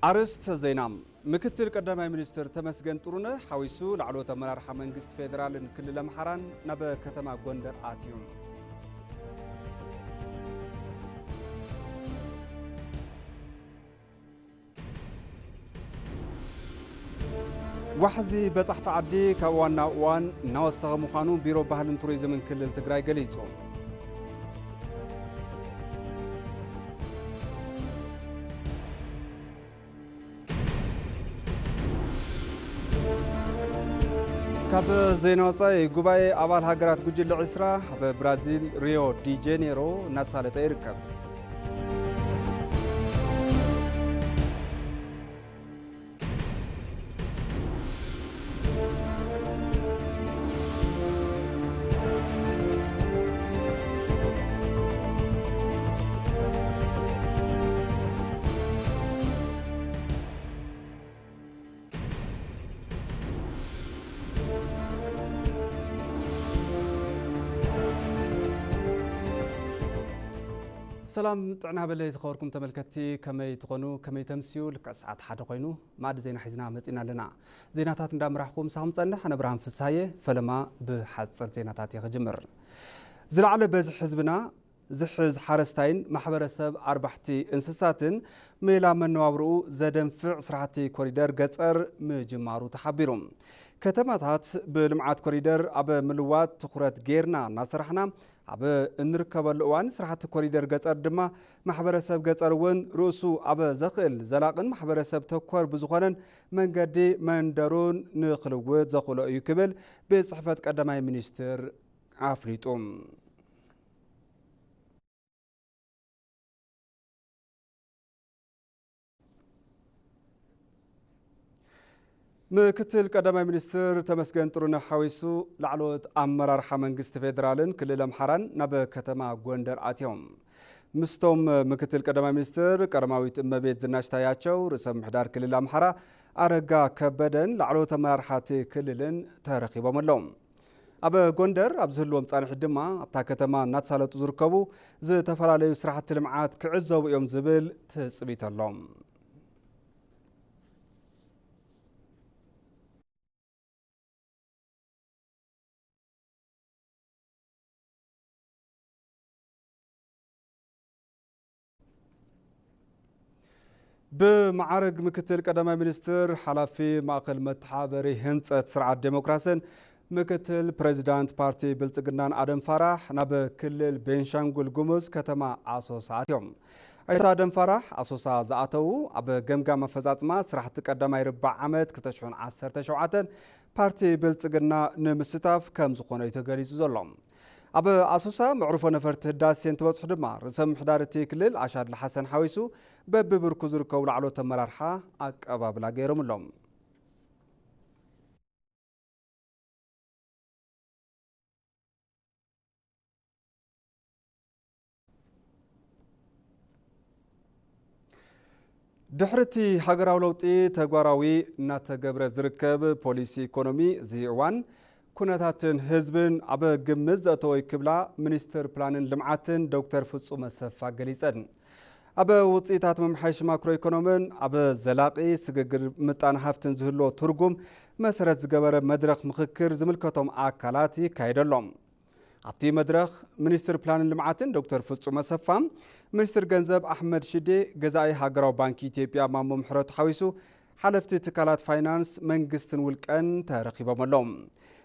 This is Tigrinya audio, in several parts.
ኣርእስተ ዜና። ምክትል ቀዳማይ ሚኒስትር ተመስገን ጥሩነህ ሓዊሱ ላዕለዎት ኣመራርሓ መንግስቲ ፌዴራልን ክልል ኣምሓራን ናብ ከተማ ጎንደር ኣትዮም። ዋሕዚ በጻሕቲ ዓዲ ካብ እዋን ናብ እዋን እናወሰኸ ምዃኑ ቢሮ ባህልን ቱሪዝምን ክልል ትግራይ ገሊጹ። ካብ ዜና ወጻኢ፣ ጉባኤ ኣባል ሃገራት ጉጅለ ዕስራ ኣብ ብራዚል ሪዮ ዲ ጄኔሮ እናተሳለጠ ይርከብ። ሰላም ጥዕና በለይ ዝኸበርኩም ተመልከትቲ፣ ከመይ ትኾኑ? ከመይ ተምስዩ? ልክዕ ሰዓት ሓደ ኮይኑ ማዕዲ ዜና ሒዝና መጺና ኣለና። ዜናታት እንዳምራሕኹ ምሳኹም ጸንሕ፣ ኣነ ብርሃን ፍስሃየ። ፈለማ ብሓጽር ዜናታት እየ ክጅምር። ዝለዓለ በዝሒ ህዝብና ዝሕዝ ሓረስታይን ማሕበረሰብ ኣርባሕቲ እንስሳትን ሜላ መነባብርኡ ዘደንፍዕ ስራሕቲ ኮሪደር ገጸር ምጅማሩ ተሓቢሩ። ከተማታት ብልምዓት ኮሪደር ኣብ ምልዋጥ ትኹረት ጌርና እናሰራሕና ኣብ እንርከበሉ እዋን፣ ስራሕቲ ኮሪደር ገጸር ድማ ማሕበረሰብ ገጸር እውን ርእሱ ኣብ ዘኽእል ዘላቕን ማሕበረሰብ ተኮር ብዝኾነን መንገዲ መንደሩን ንኽልውጥ ዘኽእሎ እዩ ክብል ቤት ጽሕፈት ቀዳማይ ሚኒስትር ኣፍሊጡ። ምክትል ቀዳማይ ሚኒስትር ተመስገን ጥሩነህ ሓዊሱ ላዕለዎት ኣመራርሓ መንግስቲ ፌዴራልን ክልል ኣምሓራን ናብ ከተማ ጎንደር ኣትዮም። ምስቶም ምክትል ቀዳማይ ሚኒስትር ቀዳማዊት እመቤት ዝናሽ ታያቸው፣ ርእሰ ምምሕዳር ክልል ኣምሓራ ኣረጋ ከበደን ላዕለዎት ኣመራርሓ እቲ ክልልን ተረኺቦም ኣለዉ። ኣብ ጎንደር ኣብ ዝህልዎም ጻንሒት ድማ ኣብታ ከተማ እናተሳለጡ ዝርከቡ ዝተፈላለዩ ስራሕቲ ልምዓት ክዕዘቡ እዮም ዝብል ትጽቢት ኣሎ። ብመዓርግ ምክትል ቀዳማይ ሚኒስትር፣ ሓላፊ ማእኸል መተሓባበሪ ህንፀት ስርዓት ዴሞክራስን ምክትል ፕሬዚዳንት ፓርቲ ብልፅግናን ኣደም ፋራሕ ናብ ክልል ቤንሻንጉል ጉሙዝ ከተማ ኣሶሳ ኣትዮም። ኣይተ ኣደም ፋራሕ ኣሶሳ ዝኣተዉ፣ ኣብ ገምጋም ኣፈፃፅማ ስራሕቲ ቀዳማይ ርባዕ ዓመት ክልተ ሽሕን ዓሰርተ ሸውዓተን ፓርቲ ብልፅግና ንምስታፍ ከም ዝኾነ እዩ ተገሊፁ ዘሎ። ኣብ ኣሶሳ መዕርፎ ነፈርቲ ህዳሴ እንትበፅሑ ድማ፣ ርእሰ ምምሕዳር እቲ ክልል ኣሻድሊ ሓሰን ሓዊሱ በብብርኩ ዝርከቡ ላዕለዎት ኣመራርሓ ኣቀባብላ ገይሮምሎም። ድሕሪ እቲ ሃገራዊ ለውጢ ተግባራዊ እናተገብረ ዝርከብ ፖሊሲ ኢኮኖሚ፣ እዚ እዋን ኩነታትን ህዝብን ኣብ ግምት ዘእተወ እዩ ክብላ ሚኒስትር ፕላንን ልምዓትን ዶክተር ፍጹም ኣሰፋ ገሊጸን። ኣብ ውፅኢታት ምምሓይሽ ማክሮ ኢኮኖምን ኣብ ዘላቒ ስግግር ምጣነ ሃፍትን ዝህልዎ ትርጉም መሰረት ዝገበረ መድረኽ ምኽክር ዝምልከቶም ኣካላት ይካየደሎም። ኣብቲ መድረኽ ሚኒስትር ፕላንን ልምዓትን ዶክተር ፍጹም ኣሰፋ፣ ሚኒስትር ገንዘብ ኣሕመድ ሽዴ፣ ገዛኢ ሃገራዊ ባንኪ ኢትዮጵያ ማሞ ምሕረቱ ሓዊሱ ሓለፍቲ ትካላት ፋይናንስ መንግስትን ውልቀን ተረኺቦም ኣለዉ።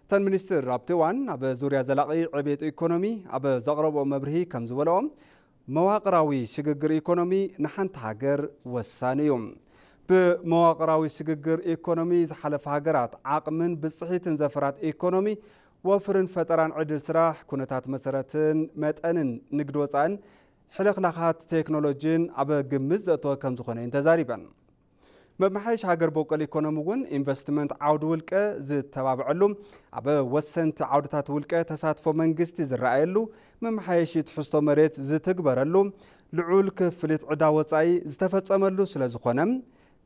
እተን ሚኒስትር ኣብቲ እዋን ኣብ ዙርያ ዘላቒ ዕቤት ኢኮኖሚ ኣብ ዘቕረብኦ መብርሂ ከም ዝበለኦ፣ መዋቕራዊ ስግግር ኢኮኖሚ ንሓንቲ ሃገር ወሳኒ እዩ። ብመዋቕራዊ ስግግር ኢኮኖሚ ዝሓለፋ ሃገራት ዓቕምን ብፅሒትን ዘፈራት ኢኮኖሚ፣ ወፍርን ፈጠራን ዕድል ስራሕ፣ ኩነታት መሰረትን መጠንን ንግዲ ወፃእን ሕልኽላኻት ቴክኖሎጂን ኣብ ግምት ዘእተወ ከም ዝኾነ እየን ተዛሪበን። መመሓየሺ ሃገር በቆል ኢኮኖሚ እውን ኢንቨስትመንት ዓውዲ ውልቀ ዝተባብዐሉ፣ ኣብ ወሰንቲ ዓውድታት ውልቀ ተሳትፎ መንግስቲ ዝረኣየሉ፣ መመሓየሺ ትሕዝቶ መሬት ዝትግበረሉ፣ ልዑል ክፍሊት ዕዳ ወፃኢ ዝተፈፀመሉ ስለ ዝኾነ፣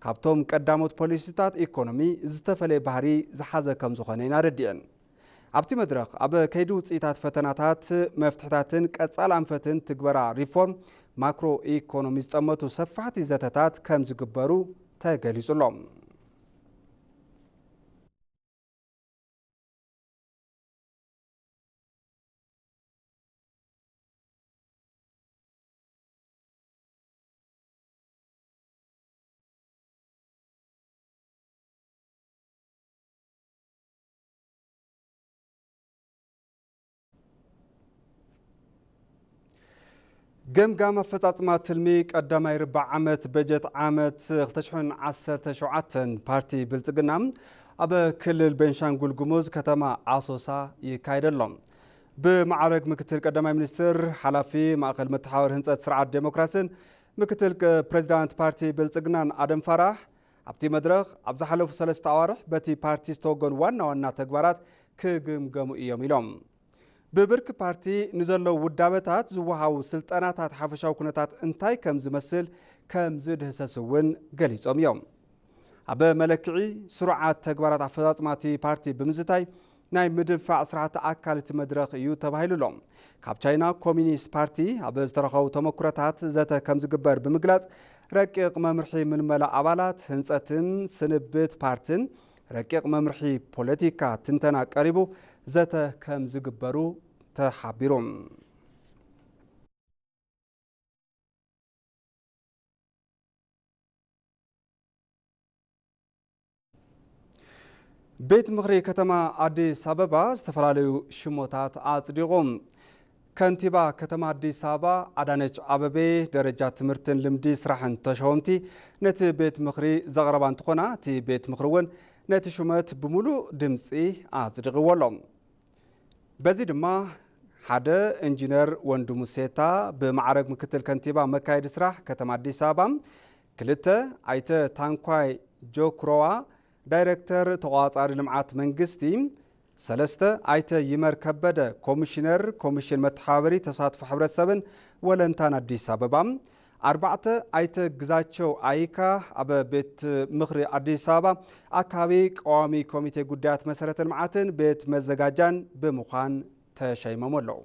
ካብቶም ቀዳሞት ፖሊሲታት ኢኮኖሚ ዝተፈለየ ባህሪ ዝሓዘ ከም ዝኾነ እየን ኣረዲኤን። ኣብቲ መድረኽ ኣብ ከይዲ ውፅኢታት ፈተናታት፣ መፍትሕታትን ቀፃል ኣንፈትን ትግበራ ሪፎርም ማክሮ ኢኮኖሚ ዝጠመቱ ሰፋሕቲ ዘተታት ከም ዝግበሩ ተገሊጹ ኣሎ። ገምጋም ኣፈጻጽማ ትልሚ ቀዳማይ ርባዕ ዓመት በጀት ዓመት ክልተ ሽሕን ዓሰርተ ሸውዓተን ፓርቲ ብልጽግና ኣብ ክልል ቤንሻንጉል ጉሙዝ ከተማ ኣሶሳ ይካየድ ኣሎ። ብማዕረግ ምክትል ቀዳማይ ሚኒስትር፣ ሓላፊ ማእከል መተሓባበሪ ህንጸት ስርዓት ዴሞክራስን ምክትል ቅ-፣ ፕሬዚዳንት ፓርቲ ብልጽግናን ኣደም ፋራህ ኣብቲ መድረኽ ኣብ ዝሓለፉ ሰለስተ ኣዋርሕ በቲ ፓርቲ ዝተወገኑ ዋና ዋና ተግባራት ክግምገሙ እዮም ኢሎም። ብብርኪ ፓርቲ ንዘለዉ ውዳበታት ዝወሃቡ ስልጠናታት ሓፈሻዊ ኩነታት እንታይ ከም ዝመስል ከም ዝድህሰስ እውን ገሊጾም እዮም። ኣብ መለክዒ ስሩዓት ተግባራት ኣፈጻጽማ እቲ ፓርቲ ብምዝታይ ናይ ምድንፋዕ ስራሕቲ ኣካል እቲ መድረኽ እዩ ተባሂሉ ኣሎ። ካብ ቻይና ኮሚኒስት ፓርቲ ኣብ ዝተረኸቡ ተመኩሮታት ዘተ ከም ዝግበር ብምግላጽ፣ ረቂቕ መምርሒ ምልመላ ኣባላት ህንጸትን ስንብት ፓርትን ረቂቕ መምርሒ ፖለቲካ ትንተና ቀሪቡ ዘተ ከም ዝግበሩ ተሓቢሩ። ቤት ምኽሪ ከተማ ኣዲስ ኣበባ ዝተፈላለዩ ሽሞታት ኣጽዲቑ። ከንቲባ ከተማ ኣዲስ ኣበባ ኣዳነች ኣበቤ ደረጃ ትምህርትን ልምዲ ስራሕን ተሸወምቲ ነቲ ቤት ምኽሪ ዘቕረባ እንትኾና፣ እቲ ቤት ምኽሪ እውን ነቲ ሹመት ብምሉእ ድምፂ ኣጽዲቕዎ ኣሎ። በዚ ድማ ሓደ ኢንጂነር ወንድሙ ሴታ ብማዕረግ ምክትል ከንቲባ መካየዲ ስራሕ ከተማ ኣዲስ ኣበባ፣ ክልተ ኣይተ ታንኳይ ጆክሮዋ ዳይሬክተር ተቆጻጻሪ ልምዓት መንግስቲ፣ ሰለስተ ኣይተ ይመር ከበደ ኮሚሽነር ኮሚሽን መተሓባበሪ ተሳትፎ ሕብረተሰብን ወለንታን ኣዲስ ኣበባ፣ ኣርባዕተ ኣይተ ግዛቸው ኣይካ ኣብ ቤት ምኽሪ ኣዲስ ኣበባ ኣካቢ ቀዋሚ ኮሚቴ ጉዳያት መሰረተ ልምዓትን ቤት መዘጋጃን ብምዃን ተሸይሞም ኣለዉ።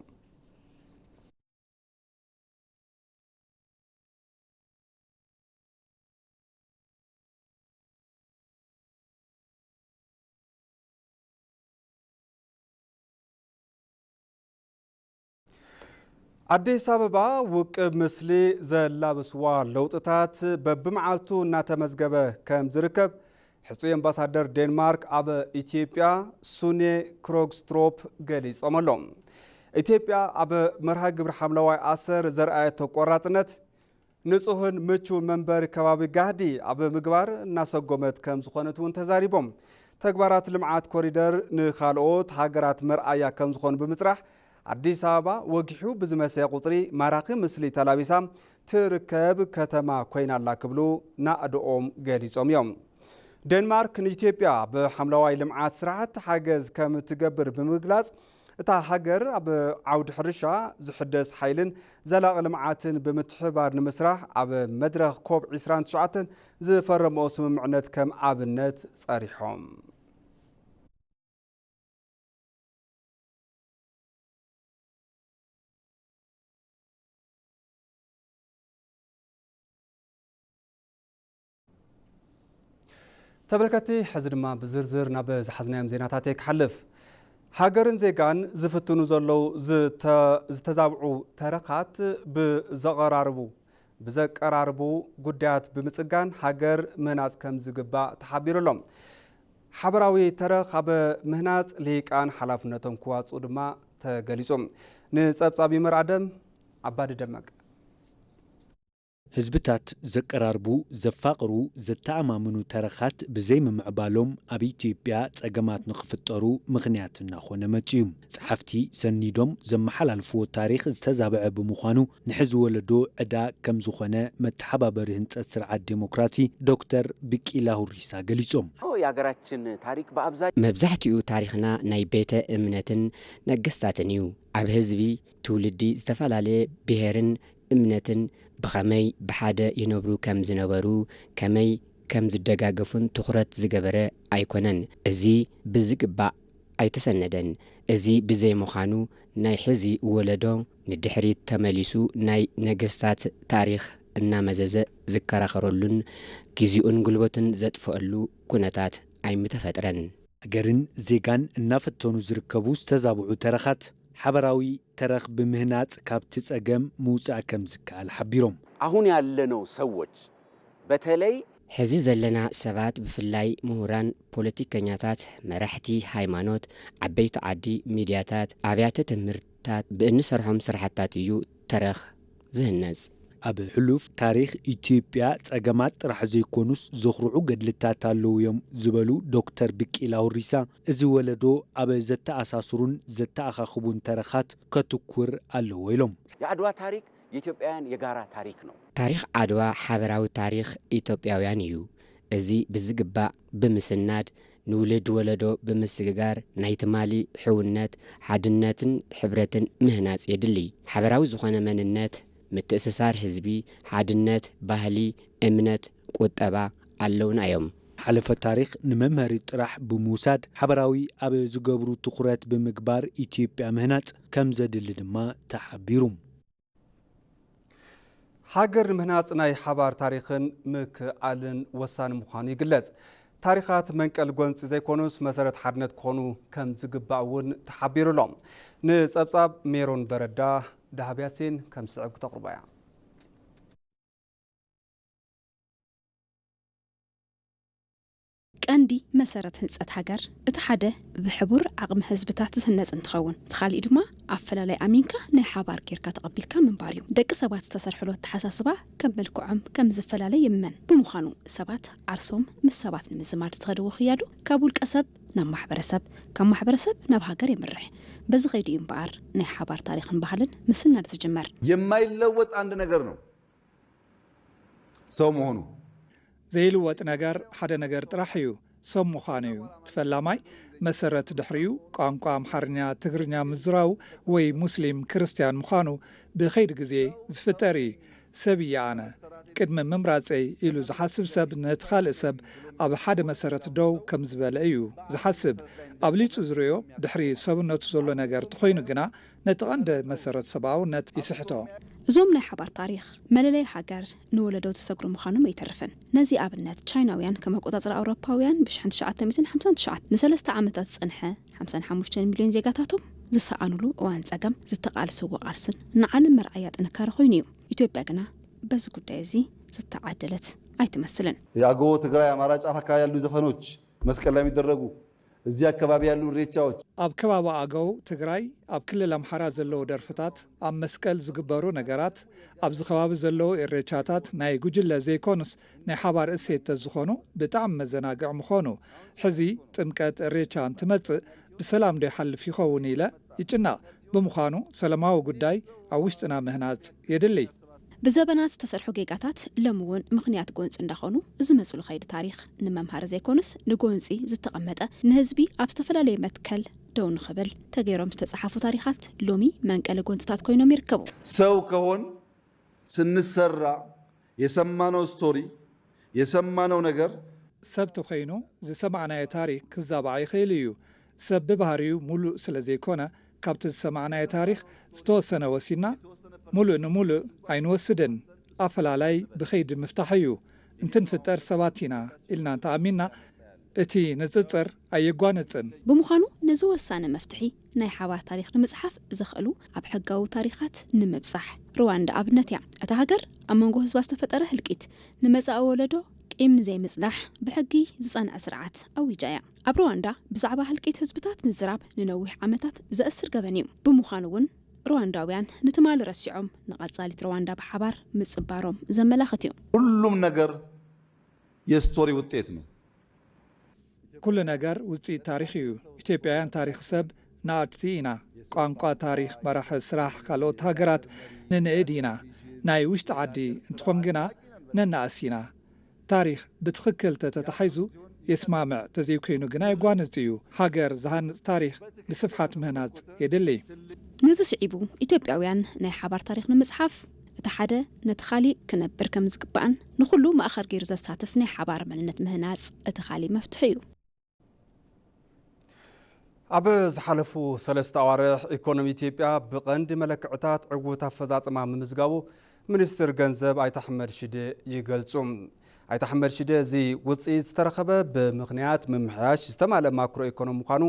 ኣዲስ ኣበባ ውቅብ ምስሊ ዘላብስዋ ለውጥታት በብመዓልቱ እናተመዝገበ ከም ዝርከብ ሕጹይ ኣምባሳደር ዴንማርክ ኣብ ኢትዮጵያ ሱኔ ክሮግስትሮፕ ገሊጾም ኣለዉ። ኢትዮጵያ ኣብ መርሃ ግብሪ ሓምለዋይ ኣሰር ዘርኣየቶ ቆራጽነት ንጹህን ምቹውን መንበሪ ከባቢ ጋህዲ ኣብ ምግባር እናሰጎመት ከም ዝኾነት እውን ተዛሪቦም። ተግባራት ልምዓት ኮሪደር ንኻልኦት ሃገራት መርኣያ ከም ዝኾኑ ብምፅራሕ፣ ኣዲስ ኣበባ ወጊሑ ብዝመሰየ ቁፅሪ ማራኺ ምስሊ ተላቢሳ ትርከብ ከተማ ኮይና ኣላ ክብሉ ናእድኦም ገሊጾም እዮም። ዴንማርክ ንኢትዮጵያ ብሓምለዋይ ልምዓት ስራሕቲ ሓገዝ ከም እትገብር ብምግላጽ፣ እታ ሃገር ኣብ ዓውዲ ሕርሻ፣ ዝሕደስ ሓይልን ዘላቒ ልምዓትን ብምትሕብባር ንምስራሕ ኣብ መድረኽ ኮፕ ዕስራን ትሽዓተን ዝፈረምኦ ስምምዕነት ከም ኣብነት ጸሪሖም። ተመልከትቲ፣ ሕዚ ድማ ብዝርዝር ናብ ዝሓዝናዮም ዜናታተይ ክሓልፍ። ሃገርን ዜጋን ዝፍትኑ ዘለዉ ዝተ-፣ ዝተዛብዑ ተረኻት ብዘቐራርቡ፣ ብዘቀራርቡ ጉዳያት ብምጽጋን ሃገር ምህናጽ ከም ዝግባእ ተሓቢሩ ኣሎ። ሓበራዊ ተረኽ ኣብ ምህናጽ ልሂቃን ሓላፍነቶም ክዋጽኡ ድማ ተገሊጹ። ንጸብጻብ ይመር ኣደም፣ ኣባዲ ደመቀ። ህዝብታት ዘቀራርቡ፣ ዘፋቕሩ፣ ዘተኣማምኑ ተረኻት ብዘይምምዕባሎም ኣብ ኢትዮጵያ ጸገማት ንኽፍጠሩ ምኽንያት እናኾነ መጺኡ። ጸሓፍቲ ሰኒዶም ዘመሓላልፍዎ ታሪኽ ዝተዛብዐ ብምዃኑ ንሕዚ ወለዶ ዕዳ ከም ዝኾነ መተሓባበሪ ህንጸት ስርዓት ዴሞክራሲ ዶክተር ብቂላ ሁሪሳ ገሊጾም። የሀገራችን ታሪክ በአብዛኛው መብዛሕትኡ ታሪኽና ናይ ቤተ እምነትን ነገስታትን እዩ። ኣብ ህዝቢ ትውልዲ ዝተፈላለየ ብሄርን እምነትን ብኸመይ ብሓደ ይነብሩ ከም ዝነበሩ፣ ከመይ ከም ዝደጋገፉን ትኹረት ዝገበረ ኣይኮነን። እዚ ብዝግባእ ኣይተሰነደን። እዚ ብዘይምዃኑ ናይ ሕዚ ወለዶ ንድሕሪት ተመሊሱ ናይ ነገስታት ታሪኽ እናመዘዘ ዝከራኸረሉን ግዜኡን ጉልበቱን ዘጥፍኣሉ ኩነታት ኣይምተፈጥረን። ሃገርን ዜጋን እናፈተኑ ዝርከቡ ዝተዛብዑ ተረኻት፣ ሓበራዊ ተረኽ ብምህናጽ ካብቲ ጸገም ምውጻእ ከም ዝከኣል ሓቢሮም። አሁን ያለነው ሰዎች በተለይ ሕዚ ዘለና ሰባት፣ ብፍላይ ምሁራን፣ ፖለቲከኛታት፣ መራሕቲ ሃይማኖት፣ ዓበይቲ ዓዲ፣ ሚድያታት፣ ኣብያተ ትምህርትታት፣ ብእንሰርሖም ስራሕታት እዩ ተረኽ ዝህነጽ። ኣብ ሕሉፍ ታሪኽ ኢትዮጵያ ጸገማት ጥራሕ ዘይኮኑስ ዘኹርዑ ገድልታት ኣለዉ እዮም ዝበሉ ዶክተር ብቂላ ሁሪሳ፣ እዚ ወለዶ ኣብ ዘተኣሳስሩን ዘተኣኻኽቡን ተረኻት ከትኩር ኣለዎ ኢሎም። የአድዋ ታሪክ የኢትዮጵያውያን የጋራ ታሪክ ነው። ታሪኽ ዓድዋ ሓበራዊ ታሪኽ ኢትዮጵያውያን እዩ። እዚ ብዝግባእ ብምስናድ፣ ንውሉድ ወለዶ ብምስግጋር፣ ናይ ትማሊ ሕውነት፣ ሓድነትን ሕብረትን ምህናጽ የድሊ። ሓበራዊ ዝኾነ መንነት፣ ምትእስሳር ህዝቢ፣ ሓድነት፣ ባህሊ፣ እምነት፣ ቁጠባ ኣለውና እዮም። ሓለፈ ታሪኽ ንመምሃሪ ጥራሕ ብምውሳድ፣ ሓበራዊ ኣብ ዝገብሩ ትኹረት ብምግባር ኢትዮጵያ ምህናጽ ከም ዘድሊ ድማ ተሓቢሩ። ሃገር ንምህናጽ ናይ ሓባር ታሪኽን ምክእኣልን ወሳኒ ምዃኑ ይግለጽ። ታሪኻት መንቀል ጎንጺ ዘይኮኑስ፣ መሰረት ሓድነት ክኾኑ ከም ዝግባእ እውን ተሓቢሩ ኣሎ። ንጸብጻብ ሜሮን በረዳ፣ ዳህብ ያሲን ከም ዝስዕብ ክተቕርቦ እያ። ቀንዲ መሰረት ህንጸት ሃገር፣ እቲ ሓደ ብሕቡር ዓቕሚ ህዝብታት ዝህነጽ እንትኸውን፣ እቲ ካሊእ ድማ ኣፈላላይ ኣሚንካ ናይ ሓባር ጌርካ ተቐቢልካ ምንባር እዩ። ደቂ ሰባት ዝተሰርሕሉ ኣተሓሳስባ ከም መልክዖም ከም ዝፈላለ ይእመን። ብምዃኑ ሰባት ዓርሶም ምስ ሰባት ንምዝማድ ዝተኸድዎ ክያዶ ካብ ውልቀ ሰብ ናብ ማሕበረሰብ፣ ካብ ማሕበረሰብ ናብ ሃገር የምርሕ። በዚ ከይዱ እዩ እምበኣር ናይ ሓባር ታሪኽን ባህልን ምስናድ ዝጅመር። የማይለወጥ አንድ ነገር ነው። ሰው መሆኑ። ዘይልወጥ ነገር ሓደ ነገር ጥራሕ እዩ፣ ሰብ ምዃኑ እዩ። እቲ ፈላማይ መሰረት ድሕሪኡ ቋንቋ ኣምሓርኛ፣ ትግርኛ ምዝራቡ ወይ ሙስሊም ክርስትያን ምዃኑ ብኸይዲ ግዜ ዝፍጠር እዩ። ሰብ እየ ኣነ፣ ቅድሚ ምምራጸይ ኢሉ ዝሓስብ ሰብ ነቲ ካልእ ሰብ ኣብ ሓደ መሰረት ደው ከም ዝበለ እዩ ዝሓስብ። ኣብሊጹ ዝርእዮ ድሕሪ ሰብነቱ ዘሎ ነገር ተኾይኑ ግና ነቲ ቀንዲ መሰረት ሰብኣውነት ይስሕቶ። እዞም ናይ ሓባር ታሪኽ መለለይ ሃገር ንወለዶ ዝሰግሩ ምዃኖም ኣይተርፍን። ነዚ ኣብነት ቻይናውያን ከም ኣቆጻጽራ ኣውሮፓውያን ብሽሕን ትሽዓተ ሚእትን ሓምሳን ትሽዓተ ንሰለስተ ዓመታት ዝጸንሐ ሓምሳን ሓሙሽተን ሚልዮን ዜጋታቶም ዝሰኣኑሉ እዋን ጸገም ዝተቓልስዎ ቃልስን ንዓለም መርኣያ ጥንካረ ኮይኑ እዩ። ኢትዮጵያ ግና በዚ ጉዳይ እዚ ዝተዓደለት ኣይትመስልን። የአገው ትግራይ አማራ ጫፍ አካባቢ ያሉ ዘፈኖች፣ መስቀል ላይ የሚደረጉ፣ እዚህ አካባቢ ያሉ እሬቻዎች። ኣብ ከባቢ ኣገው ትግራይ፣ ኣብ ክልል ኣምሓራ ዘለዉ ደርፍታት፣ ኣብ መስቀል ዝግበሩ ነገራት፣ ኣብዚ ከባቢ ዘለዉ ኢሬቻታት ናይ ጉጅለ ዘይኮኑስ ናይ ሓባር እሴት ተዝኾኑ ብጣዕሚ መዘናግዒ ምኾኑ። ሕዚ ጥምቀት፣ እሬቻ እንትመጽእ ብሰላም ዶ ይሓልፍ ይኸውን ኢለ ይጭነቕ። ብምዃኑ ሰላማዊ ጉዳይ ኣብ ውሽጥና ምህናጽ የድሊ። ብዘበናት ዝተሰርሑ ጌጋታት ሎሚ እውን ምኽንያት ጎንጺ እንዳኾኑ ዝመጽሉ ከይዲ ታሪኽ ንመምሃሪ ዘይኮኑስ ንጎንጺ ዝተቐመጠ ንህዝቢ ኣብ ዝተፈላለየ መትከል ደው ንኽብል ተገይሮም ዝተጻሓፉ ታሪኻት ሎሚ መንቀሊ ጎንጽታት ኮይኖም ይርከቡ። ሰው ከሆን ስንሰራ የሰማነው ስቶሪ የሰማነው ነገር ሰብ ተኾይኑ ዝሰማዕናዮ ታሪኽ ክዛባዕ ይኽእል እዩ። ሰብ ብባህሪኡ ሙሉእ ስለ ዘይኮነ ካብቲ ዝሰማዕናዮ ታሪኽ ዝተወሰነ ወሲድና ሙሉእ ንሙሉእ ኣይንወስድን። ኣፈላላይ ብኸይዲ ምፍታሕ እዩ። እንትንፍጠር ሰባት ኢና ኢልና እንተኣሚንና እቲ ንጽጽር ኣየጓንጽን። ብምዃኑ ነዚ ወሳኒ መፍትሒ ናይ ሓባር ታሪኽ ንምጽሓፍ ዘኽእሉ ኣብ ሕጋዊ ታሪኻት ንምብጻሕ ሩዋንዳ ኣብነት እያ። እታ ሃገር ኣብ መንጎ ህዝባ ዝተፈጠረ ህልቂት ንመጻኢ ወለዶ ቂም ንዘይምጽናሕ ብሕጊ ዝጸንዐ ስርዓት ኣዊጃ እያ። ኣብ ሩዋንዳ ብዛዕባ ህልቂት ህዝብታት ምዝራብ ንነዊሕ ዓመታት ዘእስር ገበን እዩ። ብምዃኑ እውን ሩዋንዳውያን ንትማሊ ረሲዖም ንቐጻሊት ሩዋንዳ ብሓባር ምጽባሮም ዘመላኽት እዩ። ሁሉም ነገር የስቶሪ ውጤት ነው። ኩሉ ነገር ውጽኢት ታሪኽ እዩ። ኢትዮጵያውያን ታሪኽ ሰብ ንኣድቲ ኢና። ቋንቋ፣ ታሪኽ፣ መራሒ፣ ስራሕ ካልኦት ሃገራት ንንእድ ኢና። ናይ ውሽጢ ዓዲ እንትኾን ግና ነናእስ ኢና። ታሪኽ ብትኽክል ተተታሒዙ የስማምዕ፣ ተዘይኮይኑ ግና የጓንጽ እዩ። ሃገር ዝሃንጽ ታሪኽ ብስፍሓት ምህናጽ የድሊ። ነዚ ስዒቡ ኢትዮጵያውያን ናይ ሓባር ታሪኽ ንምጽሓፍ እቲ ሓደ ነቲ ካሊእ ክነብር ከም ዝግባእን ንኹሉ ማእኸል ገይሩ ዘሳትፍ ናይ ሓባር መንነት ምህናጽ እቲ ካሊእ መፍትሒ እዩ። ኣብ ዝሓለፉ ሰለስተ ኣዋርሕ ኢኮኖሚ ኢትዮጵያ ብቐንዲ መለክዕታት ዕዉት ኣፈጻጽማ ምምዝጋቡ ሚኒስትር ገንዘብ ኣይተ ኣሕመድ ሽዴ ይገልጹ። ኣይተ ኣሕመድ ሽዴ፣ እዚ ውጽኢት ዝተረኸበ ብምኽንያት ምምሕያሽ ዝተማልአ ማክሮ ኢኮኖሚ ምዃኑ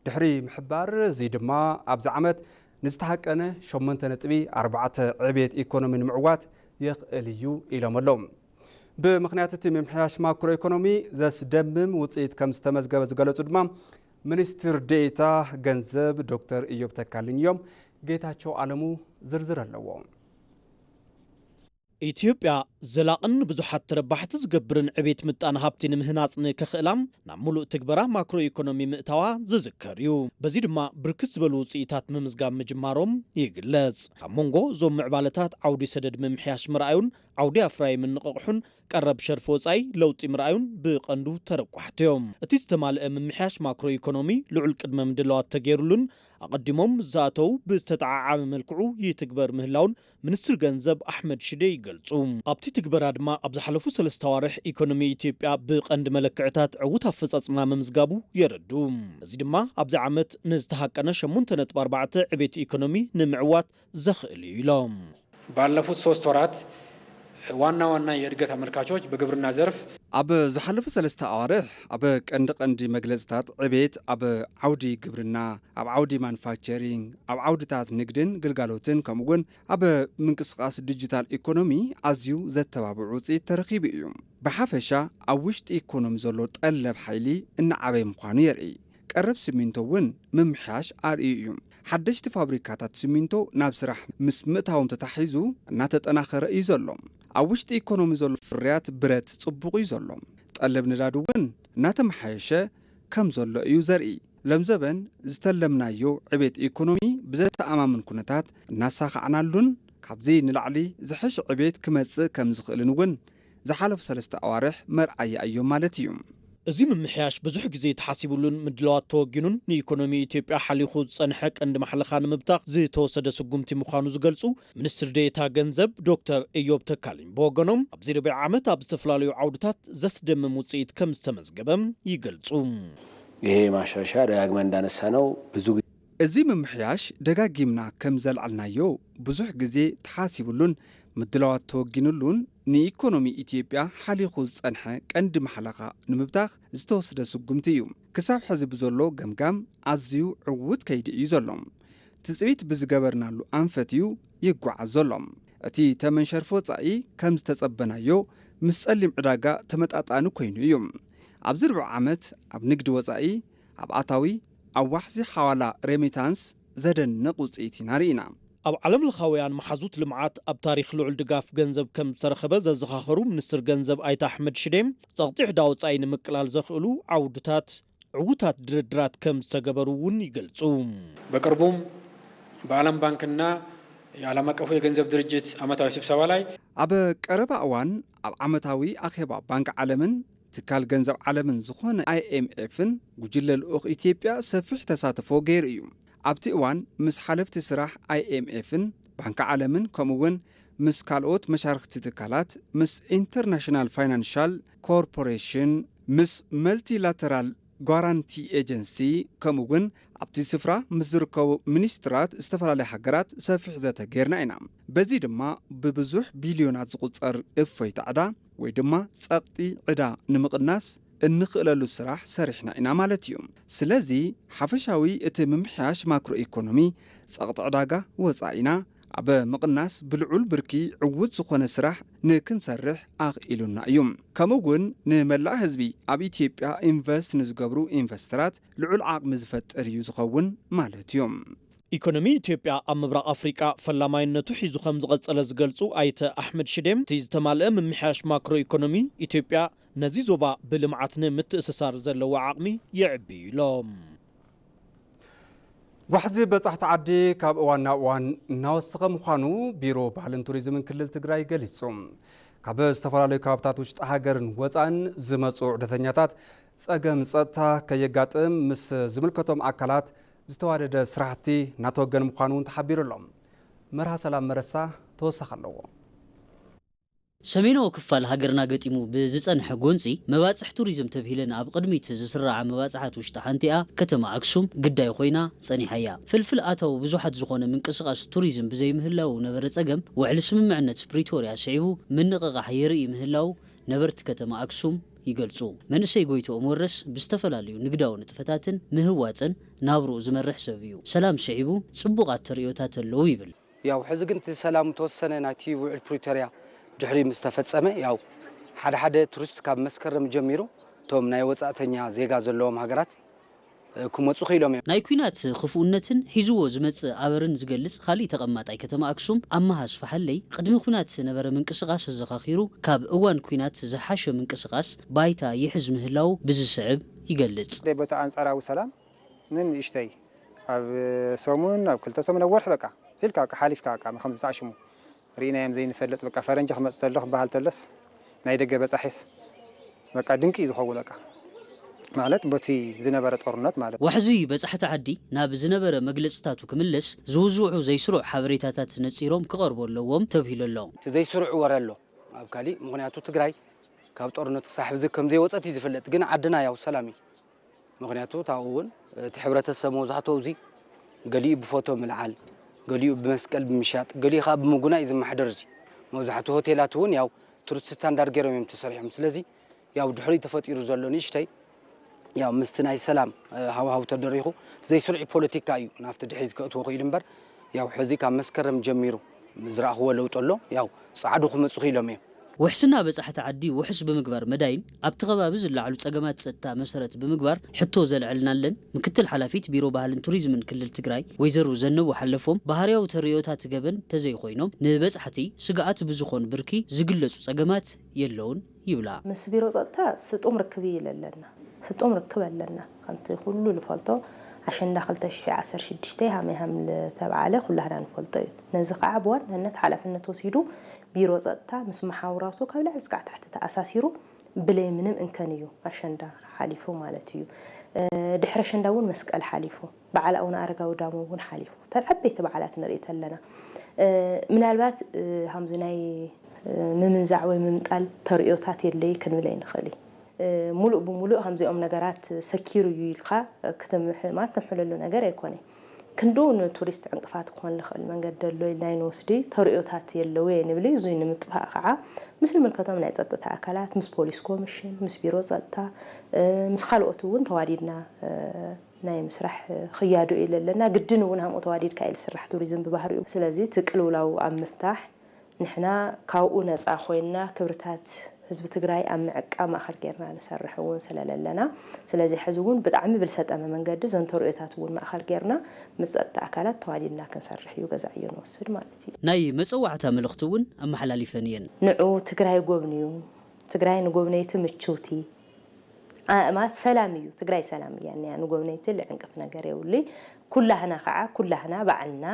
ድሕሪ ምሕባር፣ እዚ ድማ ኣብዚ ዓመት ንዝተሃቀነ ሸሞንተ ነጥቢ ኣርባዕተ ዕብየት ኢኮኖሚ ንምዕዋት የኽእል እዩ ኢሎም ኣለዉ። ብምኽንያት እቲ ምምሕያሽ ማክሮ ኢኮኖሚ ዘስደምም ውጽኢት ከም ዝተመዝገበ ዝገለጹ ድማ ሚኒስትር ዴኤታ ገንዘብ ዶክተር ኢዮብ ተካልኝ እዮም። ጌታቸው ኣለሙ ዝርዝር ኣለዎ። ኢትዮጵያ ዘላቕን ብዙሓት ተረባሕቲ ዝገብርን ዕቤት ምጣነ ሃብቲ ንምህናጽ ንክኽእላ ናብ ሙሉእ ትግበራ ማክሮ ኢኮኖሚ ምእታዋ ዝዝከር እዩ። በዚ ድማ ብርክት ዝበሉ ውፅኢታት ምምዝጋብ ምጅማሮም ይግለጽ። ካብ መንጎ እዞም ምዕባለታት ዓውዲ ሰደድ ምምሕያሽ ምርኣዩን ዓውዲ ኣፍራይ ምንቕቕሑን ቀረብ ሸርፊ ወጻኢ ለውጢ ምርኣዩን ብቐንዱ ተረቋሕቲ እዮም። እቲ ዝተማልአ ምምሕያሽ ማክሮ ኢኮኖሚ ልዑል ቅድመ ምድላዋት ተገይሩሉን ኣቐዲሞም ዝኣተው ብዝተጠዓዓመ መልክዑ ይትግበር ምህላውን ሚኒስትር ገንዘብ ኣሕመድ ሽዴ ይገልጹ። ኣብቲ ትግበራ ድማ ኣብ ዝሓለፉ ሰለስተ ኣዋርሕ ኢኮኖሚ ኢትዮጵያ ብቐንዲ መለክዕታት ዕዉት ኣፈጻጽማ ምምዝጋቡ የረዱ። እዚ ድማ ኣብዚ ዓመት ንዝተሃቀነ ሸሞንተ ነጥቢ ኣርባዕተ ዕቤት ኢኮኖሚ ንምዕዋት ዘኽእል እዩ ኢሎም። ባለፉት ሶስት ወራት ዋና ዋና የእድገት ኣመልካቾች በግብርና ዘርፍ ኣብ ዝሓለፉ ሰለስተ ኣዋርሕ ኣብ ቀንዲ ቀንዲ መግለጽታት ዕቤት ኣብ ዓውዲ ግብርና፣ ኣብ ዓውዲ ማኑፋክቸሪንግ፣ ኣብ ዓውድታት ንግድን ግልጋሎትን ከምኡ እውን ኣብ ምንቅስቃስ ዲጂታል ኢኮኖሚ ኣዝዩ ዘተባብዕ ውፅኢት ተረኺቡ እዩ። ብሓፈሻ ኣብ ውሽጢ ኢኮኖሚ ዘሎ ጠለብ ሓይሊ እናዓበየ ምዃኑ የርኢ። ቀረብ ሲሚንቶ እውን ምምሕያሽ ኣርእዩ እዩ። ሓደሽቲ ፋብሪካታት ሲሚንቶ ናብ ስራሕ ምስ ምእታዎም ተታሒዙ እናተጠናኸረ እዩ ዘሎ። ኣብ ውሽጢ ኢኮኖሚ ዘሎ ፍርያት ብረት ፅቡቕ እዩ ዘሎ። ጠለብ ነዳዲ እውን እናተመሓየሸ ከም ዘሎ እዩ ዘርኢ። ለምዘበን ዝተለምናዮ ዕቤት ኢኮኖሚ ብዘተኣማምን ኩነታት እናሳኻዕናሉን ካብዚ ንላዕሊ ዝሕሽ ዕቤት ክመጽእ ከም ዝኽእልን እውን ዝሓለፉ ሰለስተ ኣዋርሕ መርኣያ እዮም ማለት እዩ። እዚ ምምሕያሽ ብዙሕ ግዜ ተሓሲቡሉን ምድላዋት ተወጊኑን ንኢኮኖሚ ኢትዮጵያ ሓሊኹ ዝጸንሐ ቀንዲ ማሕለኻ ንምብታኽ ዝተወሰደ ስጉምቲ ምዃኑ ዝገልጹ ሚኒስትር ዴኤታ ገንዘብ ዶክተር እዮብ ተካልኝ ብወገኖም ኣብዚ ርብዒ ዓመት ኣብ ዝተፈላለዩ ዓውድታት ዘስደምም ውፅኢት ከም ዝተመዝገበ ይገልጹ። ይሄ ማሻሻያ ደጋግመን እንዳነሳ ነው ብዙ ጊዜ እዚ ምምሕያሽ ደጋጊምና ከም ዘልዓልናዮ ብዙሕ ግዜ ተሓሲብሉን ምድላዋት ተወጊንሉን ንኢኮኖሚ ኢትዮጵያ ሓሊኹ ዝጸንሐ ቀንዲ ማሕለኻ ንምብታኽ ዝተወስደ ስጉምቲ እዩ። ክሳብ ሕዚ ብዘሎ ገምጋም ኣዝዩ ዕዉት ከይዲ እዩ ዘሎ። ትጽቢት ብዝገበርናሉ ኣንፈት እዩ ይጓዓዝ ዘሎ። እቲ ተመን ሸርፊ ወጻኢ ከም ዝተጸበናዮ ምስ ጸሊም ዕዳጋ ተመጣጣኒ ኮይኑ እዩ። ኣብዚ ርብዒ ዓመት ኣብ ንግዲ ወጻኢ፣ ኣብ ኣታዊ፣ ኣብ ዋሕዚ ሓዋላ ሬሚታንስ ዘደንቕ ውጽኢት ኢና ርኢና። ኣብ ዓለምለኻውያን መሓዙት ልምዓት ኣብ ታሪኽ ልዑል ድጋፍ ገንዘብ ከም ዝተረኸበ ዘዘኻኸሩ ሚኒስትር ገንዘብ ኣይተ ኣሕመድ ሽዴ፣ ጸቕጢ ዕዳ ወጻኢ ንምቅላል ዘኽእሉ ዓውድታት ዕዉታት ድርድራት ከም ዝተገበሩ እውን ይገልጹ። በቅርቡም በዓለም ባንክና የዓለም አቀፉ የገንዘብ ድርጅት ዓመታዊ ስብሰባ ላይ ኣብ ቀረባ እዋን ኣብ ዓመታዊ ኣኼባ ባንክ ዓለምን ትካል ገንዘብ ዓለምን ዝኾነ ኣይኤምኤፍን ጉጅለ ልኡኽ ኢትዮጵያ ሰፊሕ ተሳትፎ ገይሩ እዩ። ኣብቲ እዋን ምስ ሓለፍቲ ስራሕ ኣይኤምኤፍን ባንክ ዓለምን ከምኡ እውን ምስ ካልኦት መሻርኽቲ ትካላት፣ ምስ ኢንተርናሽናል ፋይናንሻል ኮርፖሬሽን፣ ምስ መልቲላተራል ጓራንቲ ኤጀንሲ ከምኡ እውን ኣብቲ ስፍራ ምስ ዝርከቡ ሚኒስትራት ዝተፈላለያ ሃገራት ሰፊሕ ዘተ ጌርና ኢና። በዚ ድማ ብብዙሕ ቢልዮናት ዝቑጸር እፎይታ ዕዳ ወይ ድማ ጸቕጢ ዕዳ ንምቕናስ እንኽእለሉ ስራሕ ሰሪሕና ኢና ማለት እዩ። ስለዚ ሓፈሻዊ እቲ ምምሕያሽ ማክሮ ኢኮኖሚ ጸቕጢ ዕዳጋ ወጻኢና ኣብ ምቕናስ ብልዑል ብርኪ ዕዉት ዝኾነ ስራሕ ንክንሰርሕ ኣኽኢሉና እዩ። ከምኡ እውን ንመላእ ህዝቢ ኣብ ኢትዮጵያ ኢንቨስት ንዝገብሩ ኢንቨስተራት ልዑል ዓቕሚ ዝፈጥር እዩ ዝኸውን ማለት እዩ። ኢኮኖሚ ኢትዮጵያ ኣብ ምብራቕ ኣፍሪቃ ፈላማይነቱ ሒዙ ከም ዝቐጸለ ዝገልጹ ኣይተ ኣሕመድ ሽዴ፣ እቲ ዝተማልአ ምምሕያሽ ማክሮ ኢኮኖሚ ኢትዮጵያ ነዚ ዞባ ብልምዓት ንምትእስሳር ዘለዎ ዓቕሚ የዕቢ ኢሎም። ዋሕዚ በጻሕቲ ዓዲ ካብ እዋን ናብ እዋን እናወሰኸ ምዃኑ ቢሮ ባህልን ቱሪዝምን ክልል ትግራይ ገሊጹ። ካብ ዝተፈላለዩ ከባብታት ውሽጢ ሃገርን ወፃእን ዝመፁ ዑደተኛታት ፀገም ፀጥታ ከየጋጥም ምስ ዝምልከቶም ኣካላት ዝተዋደደ ስራሕቲ እናተወገነ ምዃኑ እውን ተሓቢሩ ኣሎ። መርሃ ሰላም መረሳ ተወሳኺ ኣለዎ። ሰሜናዊ ክፋል ሃገርና ገጢሙ ብዝጸንሐ ጎንጺ፣ መባጽሕ ቱሪዝም ተብሂለን ኣብ ቅድሚት ዝስርዓ መባጽሓት ውሽጢ ሓንቲኣ ከተማ ኣክሱም ግዳይ ኮይና ጸኒሓ እያ። ፍልፍል ኣታዊ ብዙሓት ዝኾነ ምንቅስቓስ ቱሪዝም ብዘይምህላው ነበረ ጸገም፣ ውዕሊ ስምምዕነት ፕሪቶርያ ስዒቡ ምንቕቓሕ የርኢ ምህላው ነበርቲ ከተማ ኣክሱም ይገልጹ። መንእሰይ ጎይትኦም ወረስ ብዝተፈላለዩ ንግዳዊ ንጥፈታትን ምህዋጽን ናብርኡ ዝመርሕ ሰብ እዩ። ሰላም ስዒቡ ጽቡቓት ተርእዮታት ኣለዉ ይብል። ያው ሕዚ ግን እቲ ሰላም ተወሰነ ናይቲ ውዕል ፕሪቶርያ ድሕሪ ምስ ተፈጸመ፣ ያው ሓደ ሓደ ቱሪስት ካብ መስከረም ጀሚሩ እቶም ናይ ወጻእተኛ ዜጋ ዘለዎም ሃገራት፣ እ፣ ክመጹ ክኢሎም እዮም። ናይ ኲናት ክፉእነትን ሒዝዎ ዝመጽእ ኣበርን ዝገልጽ ካልእ ተቐማጣይ ከተማ ኣክሱም ኣመሃ ኣስፍሓለይ፣ ቅድሚ ኲናት ዝነበረ ምንቅስቓስ ኣዘኻኺሩ፣ ካብ እዋን ኲናት ዝሓሸ ምንቅስቓስ ባይታ ይሕዝ ምህላው ብዝስዕብ ይገልጽ። በቲ ኣንጻራዊ ሰላም ንንእሽተይ ኣብ ሰሙን፣ ኣብ ክልተ ሰሙን፣ ኣብ ወርሒ በቃ ሲልካ በቃ ሓሊፍካ በቃ ከም ዝተኣሽሙ ርኢናዮም ዘይንፈልጥ በቃ ፈረንጂ ክመጽእ ተሎ ክበሃል ተሎስ ናይ ደገ በጻሒስ በቃ ድንቂ እዩ ዝኸውን በቃ ማለት በቲ ዝነበረ ጦርነት ማለት። ዋሕዚ በጻሕቲ ዓዲ ናብ ዝነበረ መግለጽታቱ ክምለስ ዝውዝዑ ዘይስሩዕ ሓበሬታታት ነጺሮም ክቐርቡ ኣለዎም ተብሂሉ ኣሎ። እቲ ዘይስሩዕ ወረ ኣሎ ኣብ ካሊእ፣ ምኽንያቱ ትግራይ ካብ ጦርነት ክሳብ ሕዚ ከም ዘይወጸት እዩ ዝፍለጥ፣ ግን ዓድና ያው ሰላም እዩ። ምኽንያቱ ታው እውን እቲ ሕብረተሰብ መብዛሕትኡ እዚ ገሊኡ ብፎቶ ምልዓል፣ ገሊኡ ብመስቀል ብምሻጥ፣ ገሊኡ ከዓ ብምጉና እዩ ዝመሓደር። እዚ መብዛሕትኡ ሆቴላት እውን ያው ቱሪስት ስታንዳርድ ገይሮም እዮም ተሰሪሖም። ስለዚ ያው ድሕሪ ተፈጢሩ ዘሎ ንእሽተይ ያው ምስቲ ናይ ሰላም፣ እ፣ ሃዋህው ተደሪኹ ዘይስሩዕ ፖለቲካ እዩ ናብቲ ድሕሪት ከእትዎ ክኢሉ እምበር ያው ሕዚ ካብ መስከረም ጀሚሩ ዝረኣኽዎ ለውጢ ኣሎ። ያው ጻዕዱ ክመጹ ክኢሎም እዮም። ውሕስና በጻሕቲ ዓዲ ውሑስ ብምግባር መዳይን ኣብቲ ከባቢ ዝለዓሉ ጸገማት ጸጥታ መሰረት ብምግባር ሕቶ ዘልዐልናለን ምክትል ሓላፊት ቢሮ ባህልን ቱሪዝምን ክልል ትግራይ ወይዘሮ ዘነቡ ሓለፎም ባህርያዊ ተርእዮታት ገበን ተዘይኮይኖም ንበጻሕቲ ስግኣት ብዝኾን ብርኪ ዝግለጹ ጸገማት የለውን ይብላ። ምስ ቢሮ ጸጥታ ስጡም ርክብ እዩ ለለና። ስጡም ርክብ ኣለና። ከምቲ ኩሉ ልፈልጦ ኣሸንዳ ክልተ ሽሕ ዓሰርተ ሽዱሽተ ሃመይ ሃም ልተብዓለ ኩላህና ንፈልጦ እዩ። ነዚ ከዓ ብዋናነት ሓላፍነት ወሲዱ ቢሮ ጸጥታ ምስ መሓውራቱ ካብ ላዕሊ እስካዕ ታሕቲ ተኣሳሲሩ ብለይ ምንም እንከን እዩ ኣሸንዳ ሓሊፉ ማለት እዩ። እ፣ ድሕሪ ኣሸንዳ እውን መስቀል ሓሊፉ፣ በዓል ኣቡነ ኣረጋዊ ዳሞ እውን ሓሊፉ። እተን ዓበይቲ በዓላት ንርኢ ተለና፣ እ፣ ምናልባት፣ እ፣ ከምዚ ናይ፣ እ፣ ምምንዛዕ ወይ ምምጣል ተርእዮታት የለይ ክንብል ኣይንኽእል እዩ። እ፣ ሙሉእ ብሙሉእ ከምዚኦም ነገራት ሰኪሩ እዩ ኢልካ ክትምሕ-፣ ማለት ተምሕለሉ ነገር ኣይኮነ። ክንዱ ንቱሪስት ዕንቅፋት ክኾን ዝኽእል መንገዲ ኣሎ ኢልና ኣይንወስድ እዩ። ተርእዮታት የለዉ እየ ንብል እዩ። እዙይ ንምጥፋእ ከዓ ምስ ዝምልከቶም ናይ ጸጥታ ኣካላት፣ ምስ ፖሊስ ኮሚሽን፣ ምስ ቢሮ ጸጥታ፣ እ፣ ምስ ካልኦት እውን ተዋዲድና፣ እ፣ ናይ ምስራሕ ክያዶ እዩ ለለና። ግድን እውን ሃምኡ ተዋዲድካ እዩ ዝስራሕ ቱሪዝም ብባህሪኡ። ስለዚ እቲ ቅልውላው ኣብ ምፍታሕ ንሕና ካብኡ ነጻ ኮይንና ክብርታት ህዝቢ ትግራይ ኣብ ምዕቃብ ማእኸል ጌርና ንሰርሕ እውን ስለለለና፣ ስለዚ ሕዚ እውን ብጣዕሚ ብልሰጠመ መንገዲ እዘን ተርእዮታት እውን ማእኸል ጌርና ምስ ጸጥታ ኣካላት ተዋዲድና ክንሰርሕ እዩ ገዛዕዮ ንወስድ ማለት እዩ። ናይ መጸዋዕታ መልእኽቲ እውን ኣመሓላሊፈን እየን። ንዑ ትግራይ ጎብንዩ፣ ትግራይ ንጎብነይቲ ምችውቲ፣ ኣ-፣ ማለት ሰላም እዩ፣ ትግራይ ሰላም እያ እኒኣ፣ ንጎብነይቲ ልዕንቅፍ ነገር የብሉይ። ኩላህና ከዓ፣ ኩላህና ባዕልና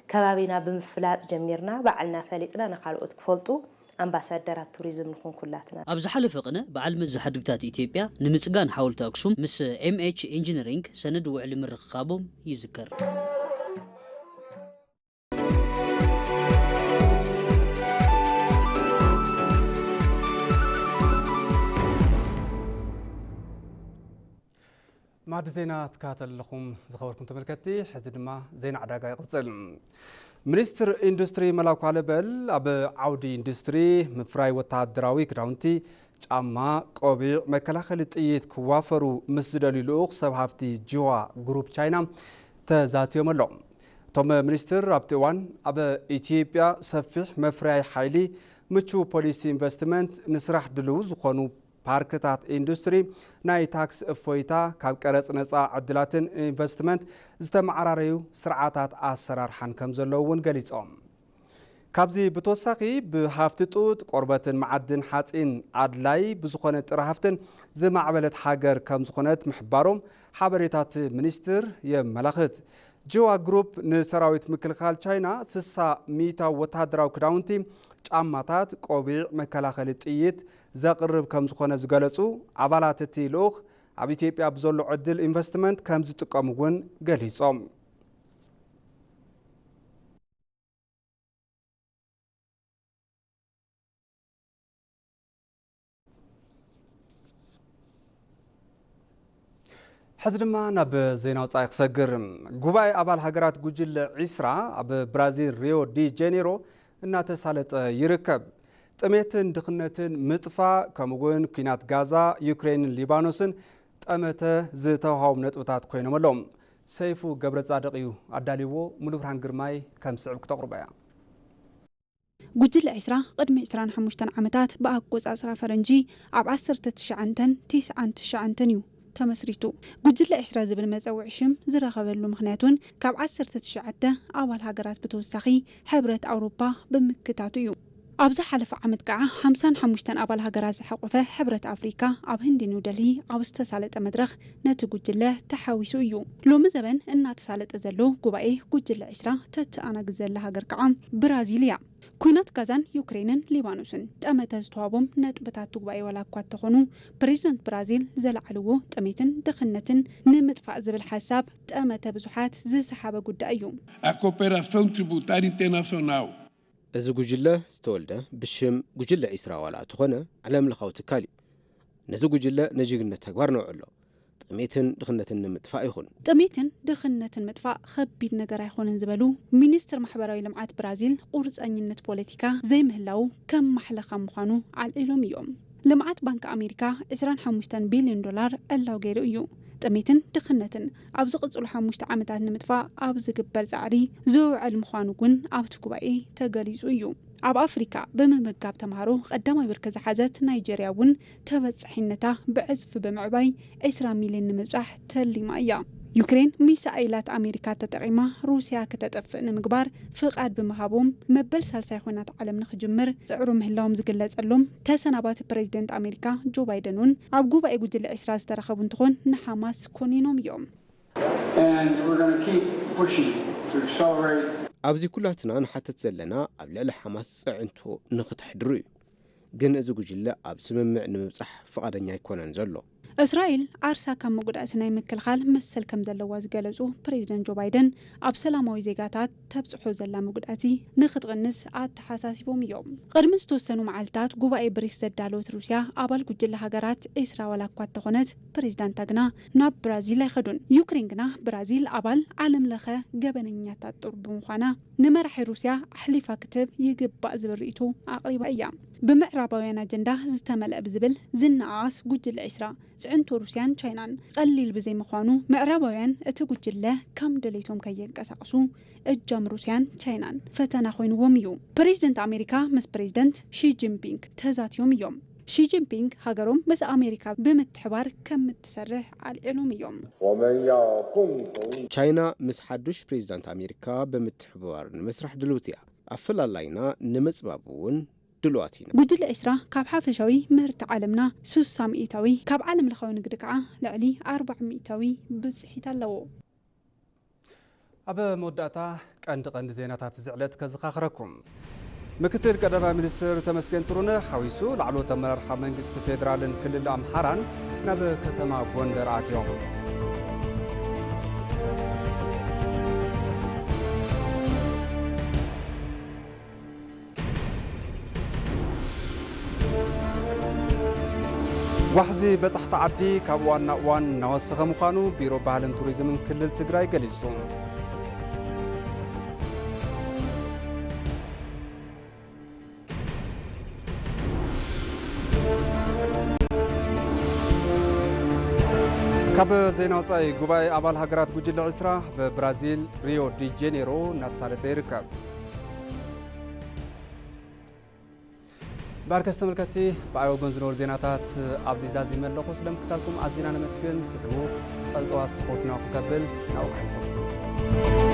ከባቢና ብምፍላጥ ጀሚርና፣ ባዕልና ፈሊጥና ንኻልኦት ክፈልጡ ኣምባሳደራት ቱሪዝም ንኹን ኩላትና። ኣብ ዝሓለፈ ቅነ በዓል መዚ ሓድግታት ኢትዮጵያ ንምጽጋን ሓወልቲ ኣክሱም ምስ ኤም ኤች ኢንጂነሪንግ ሰነድ ውዕሊ ምርኽኻቦም ይዝከር። ማዕዲ ዜና ትከታተሉ ኣለኹም ዝኸበርኩም ተመልከትቲ፣ ሕዚ ድማ ዜና ዕዳጋ ይቕጽል። ሚኒስትር ኢንዱስትሪ መላኩ ኣለበል ኣብ ዓውዲ ኢንዱስትሪ ምፍራይ ወተሃደራዊ ክዳውንቲ፣ ጫማ፣ ቆቢዕ፣ መከላኸሊ ጥይት ክዋፈሩ ምስ ዝደልዩ ልኡኽ ሰብ ሃፍቲ ጂዋ ግሩፕ ቻይና ተዛትዮም ኣሎ። እቶም ሚኒስትር ኣብቲ እዋን ኣብ ኢትዮጵያ ሰፊሕ መፍረያይ ሓይሊ፣ ምቹው ፖሊሲ ኢንቨስትመንት፣ ንስራሕ ድልው ዝኾኑ ፓርክታት ኢንዱስትሪ፣ ናይ ታክስ እፎይታ፣ ካብ ቀረጽ ነጻ ዕድላትን ኢንቨስትመንት ዝተመዓራረዩ ስርዓታት ኣሰራርሓን ከም ዘለዉ እውን ገሊጾም። ካብዚ ብተወሳኺ ብሃፍቲ ጡጥ፣ ቆርበትን መዓድን ሓጺን ኣድላይ ብዝኾነ ጥረ ሃፍትን ዝማዕበለት ሃገር ከም ዝኾነት ምሕባሮም ሓበሬታ እቲ ሚኒስትር የመላኽት። ጅዋ ግሩፕ ንሰራዊት ምክልኻል ቻይና ስሳ ሚእታዊ ወተሃደራዊ ክዳውንቲ፣ ጫማታት፣ ቆቢዕ፣ መከላኸሊ ጥይት ዘቕርብ ከም ዝኾነ ዝገለጹ ኣባላት እቲ ልኡኽ፣ ኣብ ኢትዮጵያ ብዘሎ ዕድል ኢንቨስትመንት ከም ዝጥቀሙ እውን ገሊጾም። ሕዚ ድማ ናብ ዜና ወጻኢ ክሰግር። ጉባኤ ኣባል ሃገራት ጉጅለ ዒስራ ኣብ ብራዚል ሪዮ ዲ ጄኔሮ እናተሳለጠ ይርከብ። ጥሜትን ድኽነትን ምጥፋእ፣ ከምኡ እውን ኲናት ጋዛ፣ ዩክሬንን ሊባኖስን ጠመተ ዝተዋህቦም ነጥብታት ኮይኖም ኣለዉ። ሰይፉ ገብረ ጻድቕ እዩ ኣዳልይዎ፣ ሙሉ ብርሃን ግርማይ ከም ዝስዕብ ክተቕርቦ እያ። ጉጅለ ዒስራ ቅድሚ ዕስራን ሓሙሽተን ዓመታት ብኣቆጻጽራ ፈረንጂ ኣብ ዓሰርተ ትሽዓተን ትስዓን ትሽዓተን እዩ ተመስሪቱ። ጉጅለ ዒስራ ዝብል መጸውዒ ሽም ዝረኸበሉ ምኽንያት እውን ካብ ዓሰርተ ትሽዓተ ኣባል ሃገራት ብተወሳኺ ሕብረት ኣውሮፓ ብምክታቱ እዩ። ኣብ ዝሓለፈ ዓመት ከዓ ሓምሳን ሓሙሽተን ኣባል ሃገራት ዝሓቆፈ ሕብረት ኣፍሪካ ኣብ ህንዲ ኒው ደልሂ ኣብ ዝተሳለጠ መድረኽ ነቲ ጉጅለ ተሓዊሱ እዩ። ሎሚ ዘበን እናተሳለጠ ዘሎ ጉባኤ ጉጅለ ዒስራ ተተኣናግድ ዘላ ሃገር ከዓ ብራዚል እያ። ኲናት ጋዛን ዩክሬንን ሊባኖስን ጠመተ ዝተዋቦም ነጥብታት ጉባኤ ዋላ እኳ እንተኾኑ፣ ፕሬዚደንት ብራዚል ዘለዓልዎ ጥሜትን ድኽነትን ንምጥፋእ ዝብል ሓሳብ ጠመተ ብዙሓት ዝሰሓበ ጉዳይ እዩ። A cooperação tributária internacional. እዚ ጉጅለ ዝተወልደ ብሽም ጉጅለ ዒስራ ዋላ እንተኾነ፣ ዓለም ለኻዊ ትካል እዩ። ነዚ ጉጅለ ንጅግነት ተግባር ነውዕሎ። ጥሜትን ድኽነትን ንምጥፋእ ይኹን። ጥሜትን ድኽነትን ምጥፋእ ኸቢድ ነገር ኣይኾነን ዝበሉ ሚኒስትር ማሕበራዊ ልምዓት ብራዚል፣ ቁርፀኝነት ፖለቲካ ዘይምህላው ከም ማሕለኻ ምዃኑ ኣልዒሎም እዮም። ልምዓት ባንክ ኣሜሪካ ዕስራን ሓሙሽተን ቢልዮን ዶላር ዕላው ገይሩ እዩ። ጥሜትን ድኽነትን ኣብ ዝቕፅሉ ሓሙሽተ ዓመታት ንምጥፋእ ኣብ ዝግበር ፃዕሪ ዝውዕል ምዃኑ እውን ኣብቲ ጉባኤ ተገሊፁ እዩ። ኣብ ኣፍሪካ ብምምጋብ ተምሃሮ ቀዳማይ ብርኪ ዝሓዘት ናይጀርያ እውን ተበፃሒነታ ብዕፅፊ ብምዕባይ ዕስራ ሚልዮን ንምብፃሕ ተሊማ እያ። ዩክሬን ሚሳኤላት ኣሜሪካ ተጠቒማ ሩስያ ክተጠፍእ ንምግባር ፍቓድ ብምሃቦም፣ መበል ሳልሳይ ኲናት ዓለም ንኽጅምር ዝፅዕሩ ምህላዎም ዝግለፀሎም ተሰናባቲ ፕሬዚደንት ኣሜሪካ ጆ ባይደን እውን ኣብ ጉባኤ ጉጅለ ዕስራ ዝተረኸቡ እንትኾን፣ ንሓማስ ኮኒኖም እዮም። And we're going to keep pushing to accelerate. ኣብዚ ኩላትና ንሓትት ዘለና ኣብ ልዕሊ ሓማስ ፅዕንቶ ንኽተሕድሩ እዩ። ግን እዚ ጉጅለ ኣብ ስምምዕ ንምብፃሕ ፍቓደኛ ኣይኮነን ዘሎ። እስራኤል ዓርሳ ካብ መጉዳእቲ ናይ ምክልኻል መሰል ከም ዘለዋ ዝገለጹ ፕሬዚደንት ጆ ባይደን፣ ኣብ ሰላማዊ ዜጋታት ተብጽሖ ዘላ መጉዳእቲ ንኽትቕንስ ኣተሓሳሲቦም እዮም። ቅድሚ ዝተወሰኑ መዓልታት ጉባኤ ብሪክስ ዘዳለወት ሩስያ ኣባል ጉጅለ ሃገራት ዒስራ ዋላ እኳ እንተኾነት፣ ፕሬዚዳንታ ግና ናብ ብራዚል ኣይኸዱን። ዩክሬን ግና ብራዚል ኣባል ዓለም ለኸ ገበነኛታት ጦር ብምዃና ንመራሒ ሩስያ ኣሕሊፋ ክትህብ ይግባእ ዝብል ርእይቶ ኣቕሪባ እያ። ብምዕራባውያን ኣጀንዳ ዝተመልአ ብዝብል ዝነኣኣስ ጉጅለ ዒስራ፣ ጽዕንቶ ሩስያን ቻይናን ቀሊል ብዘይምዃኑ፣ ምዕራባውያን እቲ ጉጅለ ከም ድሌቶም ከየንቀሳቕሱ እጃም ሩስያን ቻይናን ፈተና ኮይንዎም እዩ። ፕሬዚደንት ኣሜሪካ ምስ ፕሬዚደንት ሺ ጂንፒንግ ተዛትዮም እዮም። ሺ ጂንፒንግ ሃገሮም ምስ ኣሜሪካ ብምትሕባር ከም እትሰርሕ ኣልዒሎም እዮም። ቻይና ምስ ሓዱሽ ፕሬዚዳንት ኣሜሪካ ብምትሕብባር ንምስራሕ ድልውቲ እያ። ኣፈላላይና ንምፅባብ እውን ድሉዋት ኢና። ጉጅለ ዒስራ ካብ ሓፈሻዊ ምህርቲ ዓለምና ሱሳ ሚእታዊ፣ ካብ ዓለም ለኻዊ ንግዲ ከዓ ልዕሊ ኣርባዓ ሚእታዊ ብፅሒት ኣለዎ። ኣብ መወዳእታ ቀንዲ ቀንዲ ዜናታት እዚ ዕለት ከዘኻኽረኩም። ምክትል ቀዳማይ ሚኒስትር ተመስገን ጥሩነህ ሓዊሱ ላዕለዎት ኣመራርሓ መንግስቲ ፌዴራልን ክልል ኣምሓራን ናብ ከተማ ጎንደር ኣትዮም። ዋሕዚ በጻሕቲ ዓዲ ካብ እዋን ናብ እዋን እናወሰኸ ምዃኑ ቢሮ ባህልን ቱሪዝምን ክልል ትግራይ ገሊጹ። ካብ ዜና ወጻኢ፣ ጉባኤ ኣባል ሃገራት ጉጅለ ዕስራ ብብራዚል ሪዮ ዲ ጄኔሮ እናተሳለጠ ይርከብ። በርከስ ተመልከትቲ፣ ብኣይ ወገን ዝነበሩ ዜናታት ኣብዚ ዛዚመ ኣለኹ። ስለምክታልኩም ኣዚና ነመስግን። ስዕቡ ጸብጸባት ስፖርትና ክንከብል ናብኡ ክሕልፈኩም።